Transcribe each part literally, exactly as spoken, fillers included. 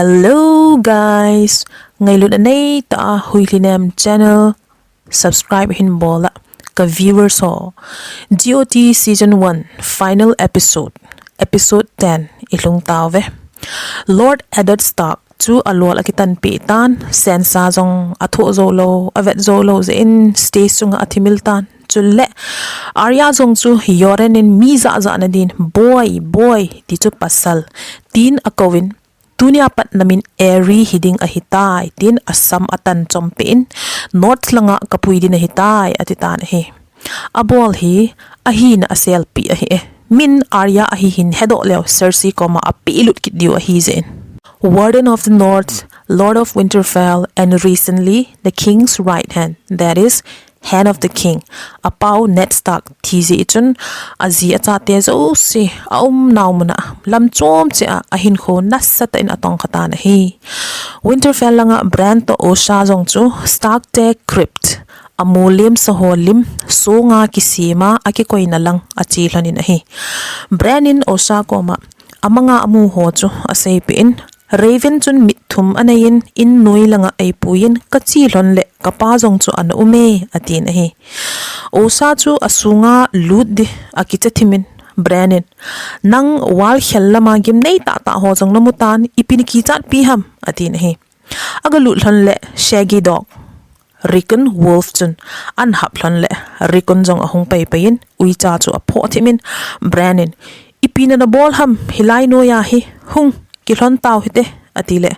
Hello guys, ngailut anei ta a Huilinem channel subscribe hin bol a ka viewers ho. G O T season one final episode, episode ten i lhung tauve. Lord Eddard Stark chu alol akitan pi tan, Sansa jong athoh jou lou, avet jou lou jeh in stage sunga athimil tan. Chule Arya jong chu Yoren in mi jahjah na din, "Boy, boy," ti chu pasal, tin akouvin, "Tunia pat namin Arya hiding ahitai," tin asam atan chompi in, "North langa kapui din ahitai," ati tan ahi. Abol hi ahina aselpi ahi e. Min Arya ahi hin hedoh leu Cersei koma apelut kit diu ahi jeh in. Warden of the North, Lord of Winterfell, and recently the King's right hand, that is, Hand of the King, apau Ned Stark thi jeh chun, aji achate jouse aumnau muna lam chom cheh a ahinkho nasatah in atongkha tan ahi. Winterfell langa Bran toh Osha jong chu Stark te crypt, amu lim saho lim, sunga kisima akikoina lang ache lhon in ahi. Bran in Osha koma amanga amu ho chu aseipi in, Raven chun mit thum anei in, in noi langa eipui in, kache lhon le kapa jong chu ana um e, atin ahi. Osha chu asunga lut di akicha thim in, Bran in, "Nang wall khel lama gimnei tahtah ho jong namu tan, ipi nakichat pi ham?" atin ahi. Agalut lhon le shaggy dog, Rickon Wolf chun anhap lhon le Rickon jong ahung paipai in, uicha chu aphoh thim in, Bran in, "Ipi nana bol ham hilai noiya hi, hung kilhon tau hite," ati le,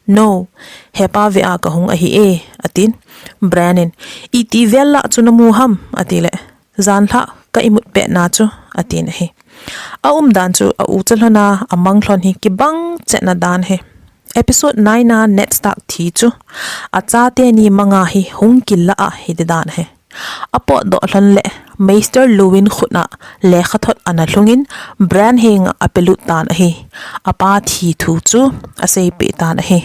"No, hepa ve a kahung ahi e," atin. Bran in, "Iti vel lah chu namu ham?" ati le, "Janlhah ka imut pet na chu," atin ahi. Aumdan chu aucha lhon a amang lhon hi kibang chetna dan hi. Episode nine a Ned Stark thi chu achate ni manga hi hung kilah a hiti dan hi. Apotdoh lhon le Maester Luwin khut a lekhathot ana lhung in Bran henga apelut tan ahi. Apa thi thu chu aseipeh tan ahi.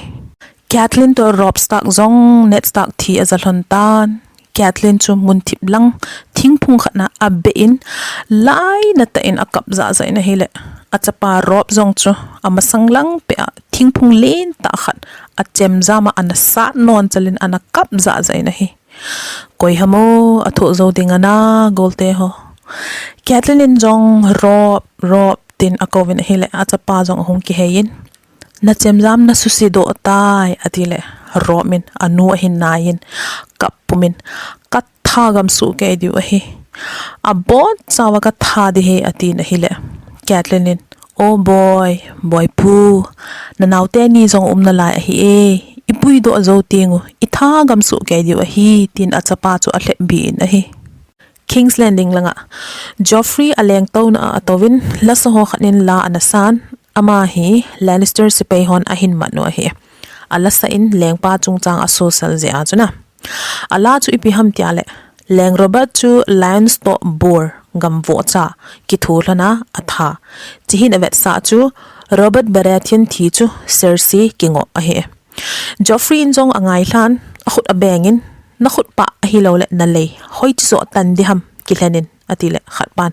Catelyn toh Robb Stark jong Ned Stark thi aja lhon tan. Catelyn chu munthip lang thingphung khat na abeh in, lainatah in akap jahjah in ahile, achapa Robb jong chu amasang lang peh a thingphung lentah khat achemjam a ana sat non chal in ana kap jahjah in ahi. Koi ham o, athoh jou ding ana, golte ho. Catelyn in jong Robb, Robb tin akouvin ahile, achapa jong ahung kihei in, "Nachemjam nasuse doh tai," atile, Robb in anu ahin nai in, kap pum in, "Katha gam soh kei diu ahi. Abonchauva katha ding ahi," atin ahile, Catelyn in, "O boi, boipu, nanaote ni jong um nalai ahi e, ipuidoh jou teng u, itha gam soh kei diu ahi," tin achapa chu alhep bi in ahi. King's Landing langa Joffrey alengtouna a atouvin, lasa ho khat in la ana san, ama hi Lannister sepai hon ahin mat u ahi. Alasa in lengpa chungchang asosal jeh a chuna. Ala chu ipi ham tile, Leng Robert chu Lyantos toh Boar gam vohcha kitho lhon a atha. Chehin avetsah chu Robert Baratheon thi chu Cersei kingoh ahi. Joffrey in jong angailhan, akhut abeng in, "Nakhut pah ahilouleh nalei hoiche joh tan ding ham kilhen in," atile khatpan,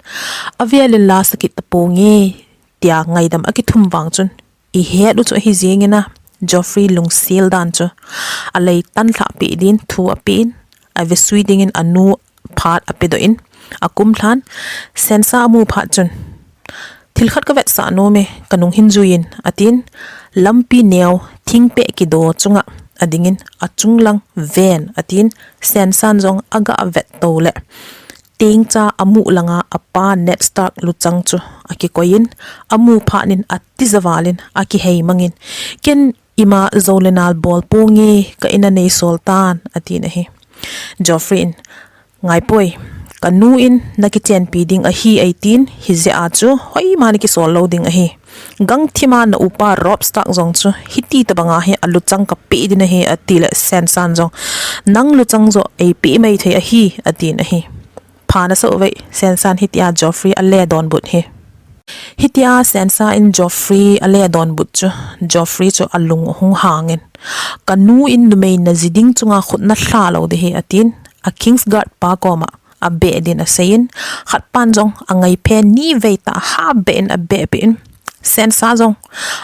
"Avel in la sa kit taponge," tia ngaidam akithum vang chun, ihet u chu ahi jeng in a, Joffrey lungsil dan chu alei tan lhah peh din thu apeh in, avesui dingin anu phat apedoh in, akumlhan, Sansa amu phat chun, "Thil khat kavetsah nom e, kanung hin jui in," atin, lampi neo thingpeh kido chunga adingin, "Achung lang ven," atin, Sansan jong aga vet tou le, tengcha amuh langa apa Ned Stark luchang chu akikoi in, amu phat in atija val in akihei mang in, "Ken ima jou le nal bol ponge, ka in a nei sol tan," atin ahi. Joffrey in, "Ngaipoi, kanu in nakichenpi ding ahi eitin, hijeh a chu hoima nakisol lou ding ahi. Gangthima na upa Robb Stark jong chu hiti tobanga hi aluchang kapeh din ahi," atile Sansan jong, "Nang luchang joh eipeh mai thei ahi," atin ahi. Pha nasah uve, Sansan hitia Joffrey ale donbut hi. Hitia Sansa in Joffrey ale donbut chu, Joffrey chu alung ahung hang in, "Kanu in numei naji ding chunga khut nalha lou ding ahi," atin, a Kingsguard pa koma abeh din asei in, khatpan jong angaiphen nivei tah a habeh in abeh peh in, Sansa jong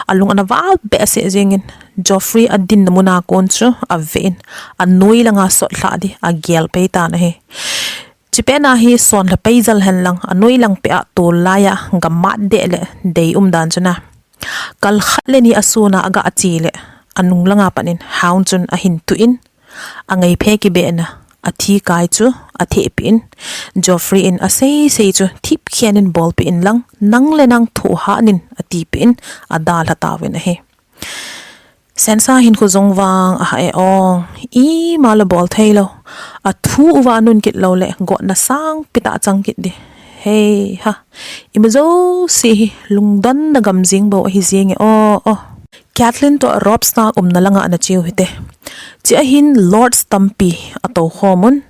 alung ana val behseh jingin, Joffrey adinna muna kon chu avein, anoi langa sot lhah di agel pei tan ahi. Chipena hi son lha pei jal hen lang, anoi lang peh a tol laiya gamat deh le dei um dan chu na. Kal khat le ni asuna aga che le, anung langa panin Hound chun ahin tuh in, angaiphe kibehna, athi kai chu athehpeh in, Joffrey in aseisei chu thipkhen in bolpeh in lang, nang le nang thoh hahnin atipeh in, adalha tauvin ahi. Sansa hinkho jong vang aha e ong, ima le bol thei lou. Athu uva anun kit lou le, gotna sangpi tah chang kit di. Hei ha, ima jouse hi lungdonna gam jing bou ahi jing e o o. Catelyn toh Robb Stark umna langa ana cheu hite. Chea hin Lords tampi atou khom un,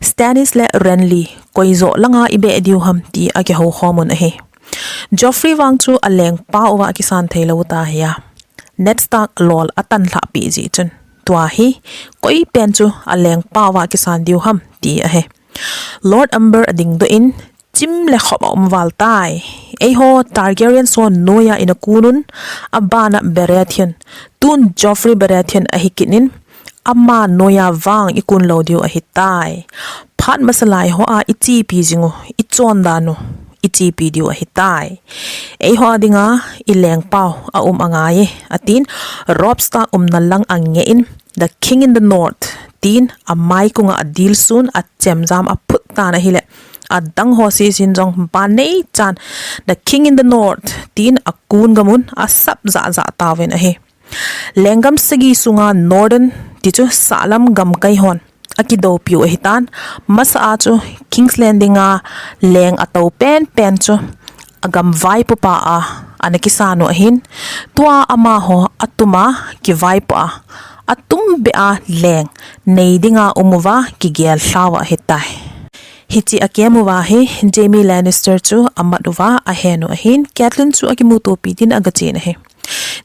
Stannis le Renly koi joh langa ibeh diu ham ti akihou khom un ahi. Joffrey vang chu alengpa uva akisan thei lou ta hi a. Ned Stark lol atan lhah peh jeh chun, tua hi koi pen chu alengpa uva akisan diu ham ti ahi. Lord Amber adingdoh in, chim le khop aum val tai. Eiho Targaryen son noiya ina kun un, abana Baratheon, tun Joffrey Baratheon ahi kit in, ama noiya vang ikun lou diu ahi tai. Phat masa lai hoa ichepi jing u, ichon dan u, ichepi diu ahi tai. Eiho dinga ilengpau aum angai e, atin, Robb Stark umna lang angeh in, "The King in the North," tin amai kunga adilsun, achemjam aphut tan ahile, adang ho seisin jong ban neichan, "The King in the North," tin akun gam un asap jahjah tauvin ahi. Lenggam sagi sunga Northern ti chu sahlam gamkai hon akidoupiu ahitan, masa a chu King's Landing a leng atou penpen chu agam vaipopa a ana kisan u ahin, tua amaho atuma kivaipoh a, atum beh a leng nei dinga um uva kigel lhauva ahitai. Hiche akem uva hi Jaime Lannister chu amat uva ahen u ahin, Catelyn chu akimutopi din agachen ahi.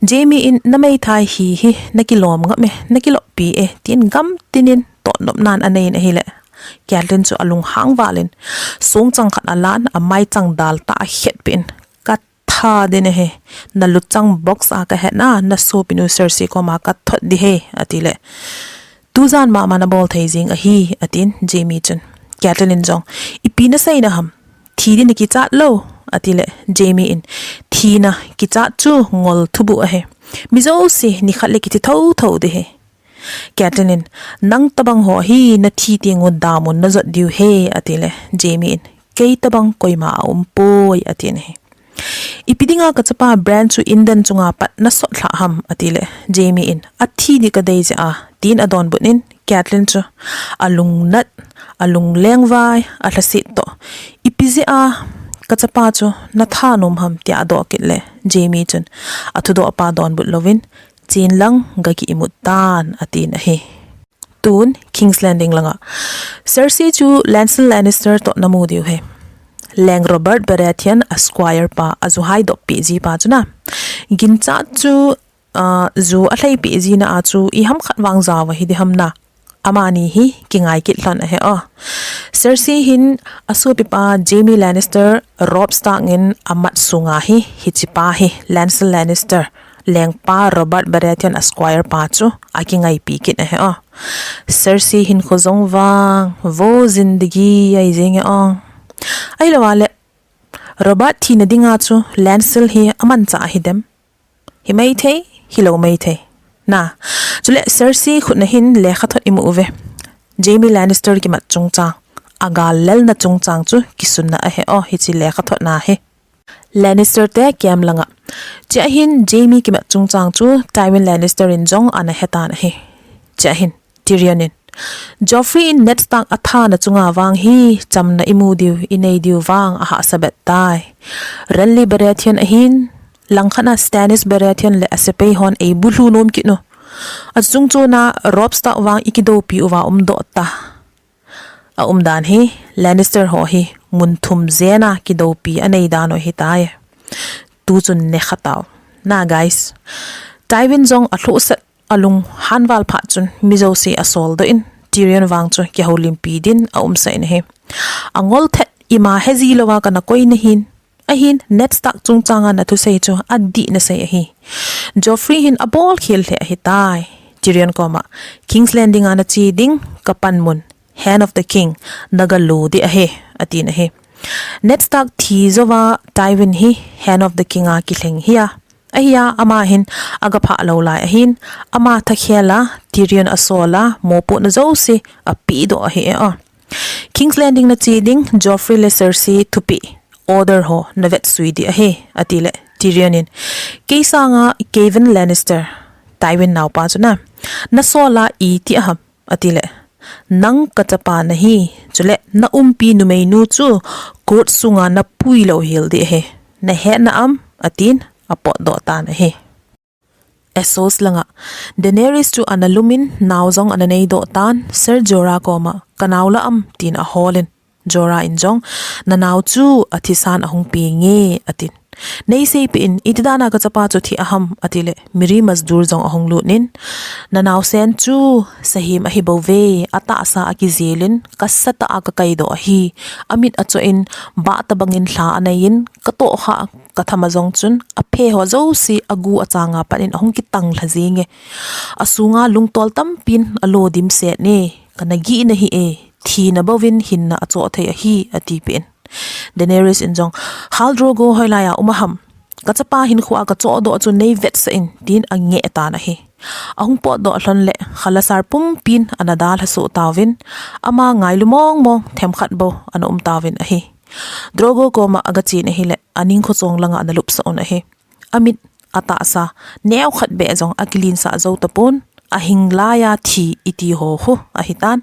Jaime in, "Na meithai hi hi nakilom ngam e, nakiloppi e," tin gamtin in totnopnan aneiyin ahile, Catelyn chu alunghang valin, songchang khat alan, amaichang daltah akhetpeh in, "Katha din ahi, naluchang box a kahetna, nasopinu Cersei koma kathot di ahi," atile, "Tujan mama nabol thei jing ahi," atin Jaime chun. Catelyn in jong, "Ipi naseina ham? Thi din nakichat lou?" atile, Jaime in, "Thina kichat chu ngol thubuh ahi. Mi jouse nikhat le kithi thotho di ahi." Catelyn in, "Nang tabang ho hi nathi teng u damun najot diu ahi," atile, Jaime in, "Kei tabang koima aumpoi," atin ahi. "Ipi dinga kachapa Bran chu indan chunga pat nasot lhah ham?" atile, Jaime in, "Athi di kadei jeh a," tin adonbut in, Catelyn chu alungnat, alunglengvai, alhaset toh, "Ipi jeh a kachapa chu nathanom ham?" tia adoh kit le, Jaime chun athudohpa donbut louvin, "Chen lang gaki imut tan," atin ahi. Tun King's Landing langa Cersei chu Lancel Lannister toh namu diu ahi. Leng Robert Baratheon a squire pa, ajuhai doppeh jipa chu na. Ginchat chu, ah, ju alheipeh jina a chu iham khat vang jao ahi di ham na. Amani hi kingai kit lhon ahi o. Cersei hin asopipa Jaime Lannister, Robb Stark in amat sunga hi, hichepa hi, Lancel Lannister, lengpa Robert Baratheon a squire pa chu akingaipi kit ahi o. Cersei hinkho jong vang, vo jindagi ahi jing e o. Ahilou le, Robert thina dinga chu Lancel hi amanchah ahi dem? Hi maithei, hilou maithei. Na, chule Cersei khutna hin lekhathot imu uve. Jaime Lannister kimat chungchang, agal lelna chungchang chu kisunna ahi o, hiche lekhathotna hi. Lannister te camp langa. Chea hin Jaime kimat chungchang chu Tywin Lannister in jong ana hetan ahi. Chea hin Tyrion in, "Joffrey in Ned Stark athana chunga vang hi chamna imu diu, inei diu vang ahahsa bet tai. Renly Baratheon ahin, langkhat a Stannis Baratheon le asepai hon eibulhu nom kit u. Achungchona Robb Stark vang ikidoupi uva umdoh ta. Aumdan hi Lannister ho hi mun thum jena kidoupi anei dan u ahitai. Tuchun nekha tau. Na guys, Tywin jong alhuhsat alunghan val phat chun mi jouse asoldoh in, Tyrion vang chu kihoulimpi din aumsah in ahi. Angol thet, ima heji louva kana koina hin, Ahin Ned Stark chungchanga nathusei chu adih nasei ahi. Joffrey hin abol khel lheh ahitai. Tyrion koma, King's Landing a nache ding, kapanmun, Hand of the King, nagalu ding ahi, atin ahi. Ned Stark thi jouva Tywin hi Hand of the King a kilheng hi a. Ahia, ama hin agaphah lou lai ahin, ama thakhel a, Tyrion asol a, mopohna jouse apehdoh ahi e a. King's Landing nache ding, Joffrey le Cersei thupeh, order ho navetsui ding ahi, atile, Tyrion in, kei sanga Kevan Lannister, Tywin naopa chu na, nasol a iti aham, atile, nang kachapa nahi, chule naumpi numeinu chu court sunga napui lou hel ding ahi, nahet na am, atin, apotdoh tan ahi. Essos langa, Daenerys chu analum in nao jong ananei doh tan, Ser Jorah koma, kanao la am, tin aholin. Jorah in jong, nanao chu athisan ahung penge, atin. Neiseipeh in, iti dana kachapa chu thi aham, atile, Mirri Maz Duur jong ahung lut in, nanaosen chu sahem ahi bouve, atahsa akijel in, kasatah a kakaidoh ahi, amit achoh in, bah tabang in lha anei in, katohkhah kathama jong chun, aphe ho jouse agu achanga pat in ahung kitang lha jenge. Asunga lungtol tampin alo dimset ne, kana gihna hi e, thina bouvin hinna achoh thei ahi, atipeh in. Daenerys in jong, Khal Drogo hoilai a um aham, kachapa hinkhoa kachohdoh chu neivetsah in, tin angeh tan ahi. Ahung potdoh lhon le, khalasar pumpin anadalha soh tauvin, ama ngailu mongmong themkhat bou ana um tauvin ahi. Drogo koma agachen ahile, aning khochong langa analupsah un ahi. Amit atahsa, neokhat beh jong akilinsah jou tapon, ahing laiya thi iti ho khu ahitan.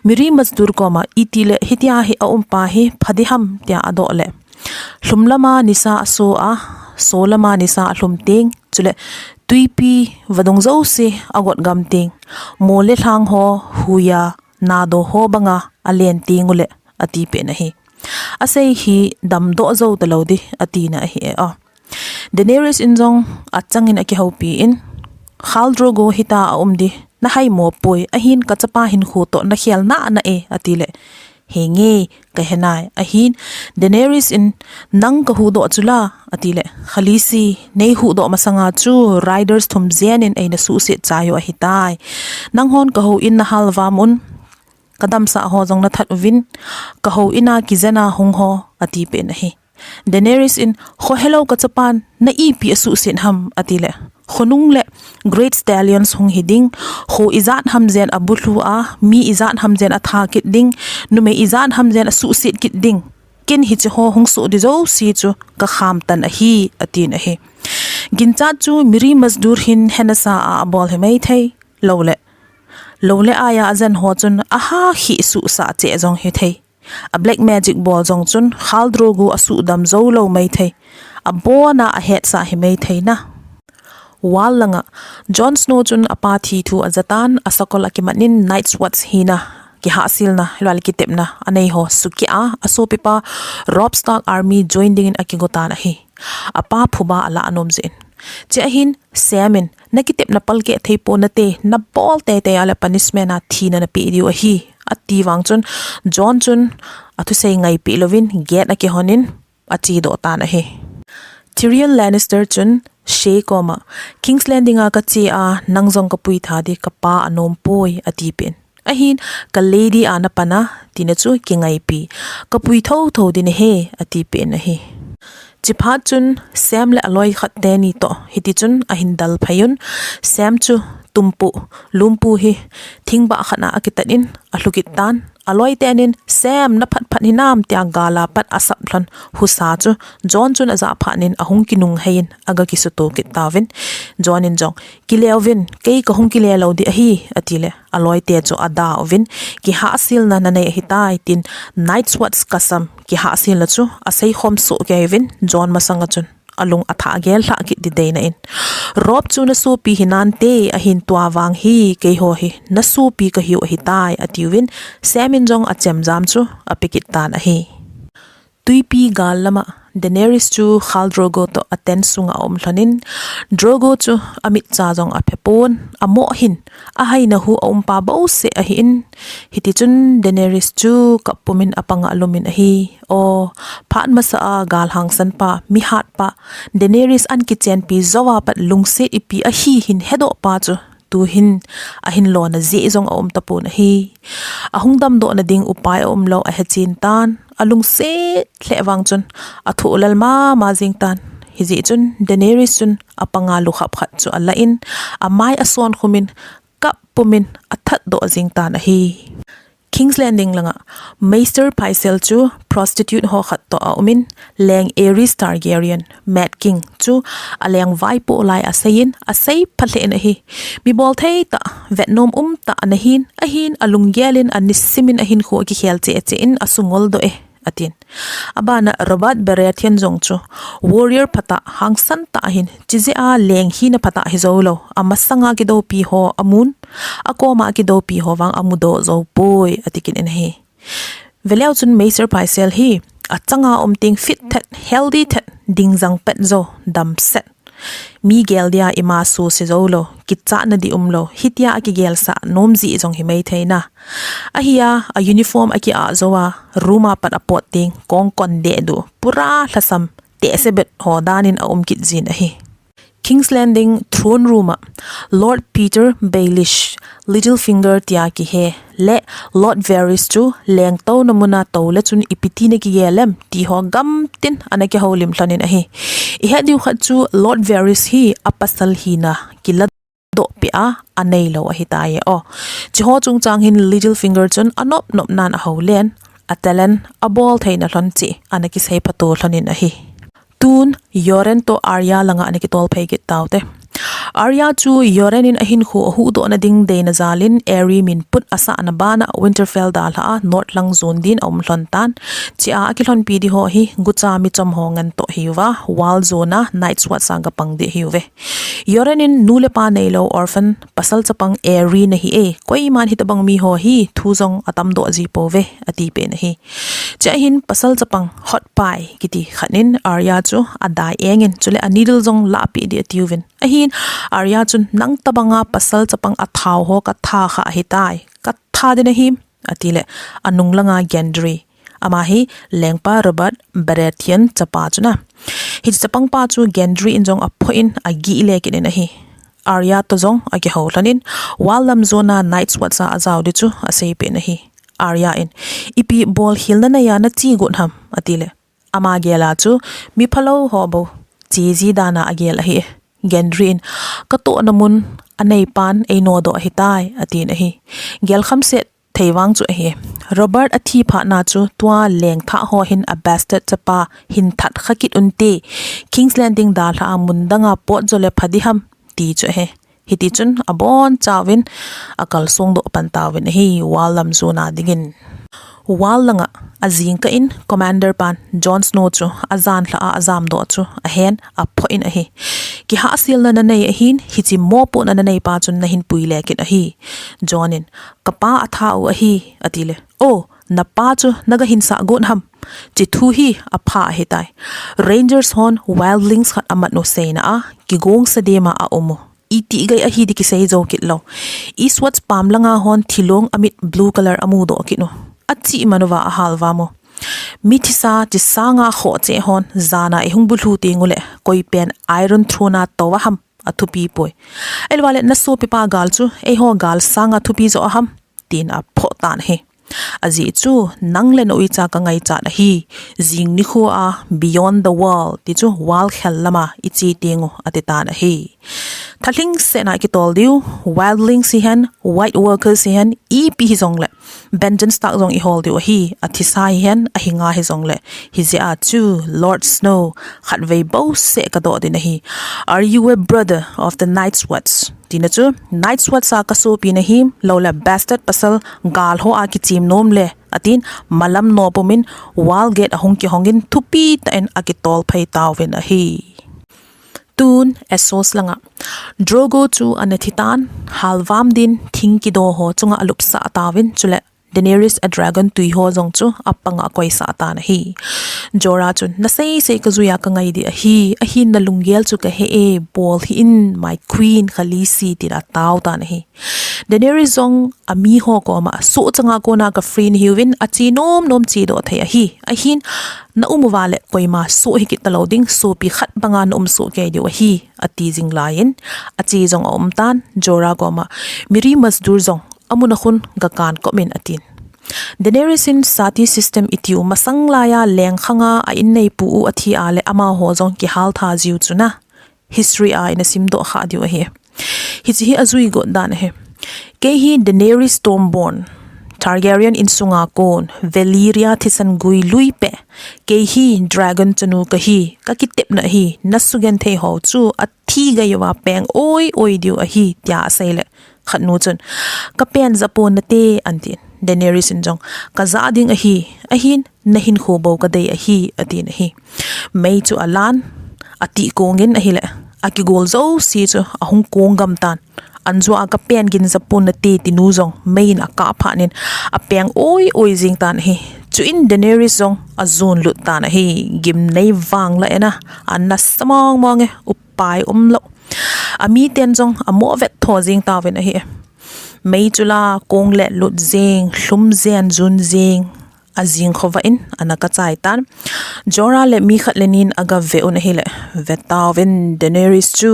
Mirri Maz Duur koma itile hitia hi aumpa hi pha ding ham tia adoh le, lhum lama nisa aso a, so lama nisa alhum teng, chule twipi vadung jouse agot gam teng, mol le lhang ho huiya nadoh ho banga alen teng ule, atipeh in ahi. Asei hi damdoh jou talou ding, atina ahi e a. Daenerys in jong achangin akihoupi in, Khal Drogo hita aum ding, nahaimo poi, ahin kachapa hinkho toh nakhel nana e, atile, henge, kahenai, ahin, Daenerys in, nang kahuhdoh chu la, atile, Khaleesi, neihuhdoh masanga chu riders thum jen in eina suhset chai u ahitai. Nanghon kahou in nahalvam un, kadamsah ho jong nathat uvin, kahou ina kijena hung ho, atipeh in ahi. Daenerys in, kho helou kachapan, na ipi asuhset ham, atile, khonung le Great Stallions hung hi ding, kho ijat ham jen abulhu a, mi ijat ham jen atha kit ding, numei ijat ham jen asuhset kit ding. Ken hiche ho hung soh ding jouse chu kakham tan ahi, atin ahi. Ginchat chu Mirri Maz Duur hin henasa a abol hi maithei, lou le, lou le aiya ajen ho chun aha khisuhsah cheh jong hithei. A black magic bol jong chun Khal Drogo asuhdam joulou maithei. Abona ahetsah hi maithei na. Wall langa, Jon Snow chun apa thi thu ajatan, asakol akimanin Night's Watch hina, kihahselna, lal kitepna anei ho sukeh a, asopipa Robb Stark army join dingin akigotan ahi. Apa phuba alah anom jeh in. Chea hin, Sam in, nakitepna palkeh thei ponate, nabol teitei a le punishment a thina napeh diu ahi, ati vang chun, Jon chun, athusei ngaipeh louvin, gate akihon in, achedoh tan ahi. Tyrion Lannister chun, Shae koma, King's Landing a kache a, nang jong kapui tha ding kapa anom poi, atipeh in. Ahin, ka lady a napan a, tina chu kingaipi. Kapui thotho ding ahi, atipeh in ahi. Chiphat chun, Sam le aloi khat teni toh, hiti chun ahin dalphei un, Sam chu tumpu, lumpu hi, thingbah khat a akitat in, alhukit tan, aloi tenin, Sam naphat phat hinam tia gal a pat asap lhon, husa chu, Jon chun ajah phat in, ahung kinunghei in, aga kisuto kit tauvin, Jon in jong, kile uvin, kei kahung kile lou ding ahi, atile, aloite chu ada uvin, kihahselna nanei ahitai, tin, Night's Watch kasam, kihahselna chu, aseikhom soh kei uvin, Jon masanga chun, alung athah gel lhah kit ding deina in. Robb chu nasopi hinante, ahin tua vang hi, keiho hi, nasopi kahiu ahitai, atiuvin, Sam in jong achemjam chu, ape kit tan ahi. Twipi gal lama, Daenerys chu Khal Drogo toh a tent sunga aum lhonin, Drogo chu amit cha jong aphe pon, amoh hin, ahaina hu aumpa bouseh ahin, hitichun Daenerys chu kap pumin apanga alumin ahi. O, phat masa a gal hangsan pa, mihat pa, Daenerys an kichenpi jouva pat lungset ipi ahi hin hedoh pa chu tuhin ahin lona jeh jong aum tapon ahi. Ahung damdoh na ding upai aumlou ahechen tan, alungset lheh vang chun athoh lel mama jeng tan. Hijeh chun Daenerys chun apanga lukhap khat chu alan, amai ason khumin, kap pumin athatdoh jeng tan ahi. King's Landing langa Maester Pycelle chu prostitute ho khat toh aumin, Leng Aerys Targaryen, Mad King chu aleng vaipoh lai aseiyin, asei phalheh in ahi. Mi bolthei tah, vetnom um tah nahin, ahin alunggelin anisimin ahinkho akikhel cheh cheh in asungol doh e, atin. Abana Robert Baratheon jong chu warrior phatah, hangsan tah ahin, chijeh a leng hina phatah hijoulou, amasanga kidoupi ho amun, akoma kidoupi ho vang amudoh jou poi, ati kit in ahi. Veleu chun Maester Pycelle hi achanga um teng fit thet, healthy thet, dingjang pet jou, damset, mi gel dia ima suse joulou, kichatna dih umlou, hitia akigelsah nom jeh jong himai theina. Ahia, a uniform akiah jouva, room a pat apot teng, kongkon dehduh, pura lhasam, tehse bet ho danin aum kit jin ahi. King's Landing throne room a Lord Petyr Baelish, Littlefinger tia kihe, le Lord Varys chu lengtouna muna toule chun ipi tina kigel em, ti ho gamtin ana kihoulim lhonin ahi. Ihet diu khat chu Lord Varys hi apasal hina kiladoh peh a aneilou ahitai o. Chiho chungchang hin Littlefinger chun anop nop nan ahoulen, a talent, aboltheina lhon cheh ana kisei phatu lhonin ahi. Tun Yoren toh Arya langa ana kitol phei kit taute. Arya chu Yoren in ahinkho ahuhdoh na ding deina jalin Aery min put asahna bana Winterfell dalha a North lang jon din aum lhon tan. Chea akilhonpi ding ho hi gucha michom ho ngen toh ahiuva, Wall jona Night's Watch a gapang ding ahiuve. Yoren in nu le pa neilou orphan pasal chapang Aery nahi e, koiman hitobang mi ho hi thu jong atamdoh ji pouve, ati pen ahi. Chea hin pasal chapang Hot Pie kiti khat in Arya chu adai engin, chule a needle jong lahpeh ding atiuvin. Ahin Arya chun, nang tobanga pasal chapang athau ho katha kha ahitai, katha ding nahim, atile, anung langa Gendry, ama hi lengpa Robert Baratheon chapa chuna. Hiche chapang pa chu Gendry in jong aphoh in agih le kit in ahi. Arya toh jong akihou lhonin, Wall lam jona Night's Watch a ajao ding chu asei pen ahi. Arya in, ipi bolkhel nanei a nache got ham, atile, ama gel a chu mi phalou ho bou che ji dan a agel ahi. Gendry in, katohna mun aneipan einodoh ahitai, atin ahi. Gelkham set thei vang chu ahi. Robert athi phatna chu tua lengthah ho hin a bastard chapa hin that kha kit unte, King's Landing dalha a mun danga pot jo le pha ding ham, ti chu ahi. Hitichun abonchauvin akalsong doh pan tauvin ahi, Wall lam jona dingin. Wall langa ajingkah in Commander pan Jon Snow chu ajanlhah a ajamdoh chu ahen aphoh in ahi. Kihahselna nanei ahin, hiche mopohna nanei pa chun nahin pui le kit ahi. Jon in, kapa atha u ahi, atile, o, napa chu nagahinsah got ham? Hiche thu hi apha ahitai. Rangers hon wildlings khat amat u seina a, kigongsa dema aum u. Itih gei ahi ding kisei jou kit lou. Eastwatch pam langa hon thilong amit blue color amudoh kit u. Achih man uva ahal vam u. Mi thisa chi sanga khoh cheh hon jana ihung bulhu teng ule, koi pen Iron Throne a tou a ham, athupi poi. Ahilou le nasopipa gal chu eiho gal sanga thupi jo a ham, tin aphoh tan ahi. Ajeh chu, nang le na uicha kangaichat ahi. Jing nikho a Beyond the Wall, ti chu Wall khel lama iche teng u, ati tan ahi. Thalhingsetna kitol diu, wildlings hihen, White Walkers hihen, ipi hijongle, Benjen Stark jong ihol diu ahi, athisa hihen, ahinga hijongle. Hijeh a chu, Lord Snow, khatvei bouseh kadoh ding ahi. Are you a brother of the Night's Watch? Tina chu, Night's Watch a kasopi nahim, lou le bastard pasal gal ho a kichem nom le, atin, malam nopumin, Wall gate ahung kihongin thupi tah in akitol phei tauvin ahi. Tun Essos langa Drogo chu ana thi tan, halvam din thing kido ho chunga alupsah tauvin, chule Daenerys a dragon tui ho jong chu apanga akoisah tan ahi. Jorah chun, "Nasei sei kajuiya kangai ding ahi, ahin nalunggel chu kahe e, bol hih in, my queen, Khaleesi," tin atao tan ahi. Daenerys jong amiho koma, "Soh changa kona ka free nahiuvin, ache nom nom chedoh thei ahi. Ahin, na um uva le koima soh hikit talou ding, sopi khat banga na um soh kei diu ahi," ati jing laiyin, ache jong aum tan, Jorah koma, "Mirri Maz Duur jong amun a khun gakan kop in," atin. Daenerys in sati system itiu masang laiya lengkhanga a inneipu u athi a le amaho jong kihal tha jiu chu na history a ina simdoh kha diu ahi. Hiche hi ajui got dan ahi. "Kei hi Daenerys Stormborn, Targaryen insunga kon, Valyria thisan gui lui peh. Kei hi dragon chanu kahi, kakitepna hi, nasugenthei ho chu athi geiuva peng oi oi diu ahi," tia asei le khatnu chun, "Kapen ja pon nate," antin. Daenerys in jong, "Kaja ding ahi, ahin nahinkho bou kadei ahi," atin ahi. Mei chu alan, atih kongin ahile, akigol jouse chu ahung kong gam tan. Anjua a, "Kapen gin ja pon nate," tinu jong mei in akah phat in apeng oi oi jing tan ahi. Chuin Daenerys jong ajon lut tan ahi. Gimnei vang la ena, anasa mong mong e, upai umlou. Amiten jong amo vet tho jing tauvin ahi. Mei chu la kong le lut jing, lhum jen jun jing, ajing khovah in ana kachai tan. Jorah le mi khat le ni in agave un ahile, vetauvin Daenerys chu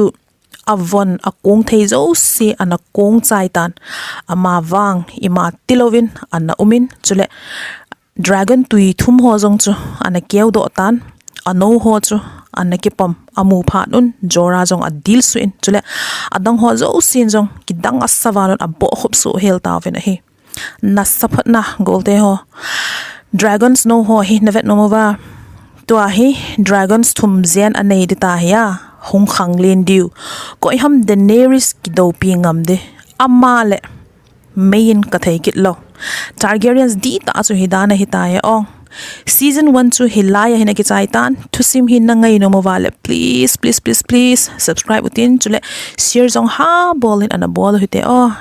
avon akong thei jouse ana kong chai tan. Ama vang ima tilouvin ana umin, chule dragon tui thum ho jong chu ana keudoh tan. Anou ho chu ana kipom amu phat un Jorah jong adilsuh in, chule adang ho jousen jong kidang asa val un abohkhup suh hel tauvin ahi. Nasa phatna golte ho. Dragons nou ho hi navet nom uva. Tua hi dragons thum jen anei ding tahia, hung khanglen diu. Koiham Daenerys kidoupi ngam ding. Ama le mei in kathei kit lou. Targaryens dihtah chu hidan ahi tai o. Season one chu hilai a hin akichai tan. Thusim hi nangai nom uva le, please, please, please, please subscribe utin, chule share jong ha bol in ana bol u hite o.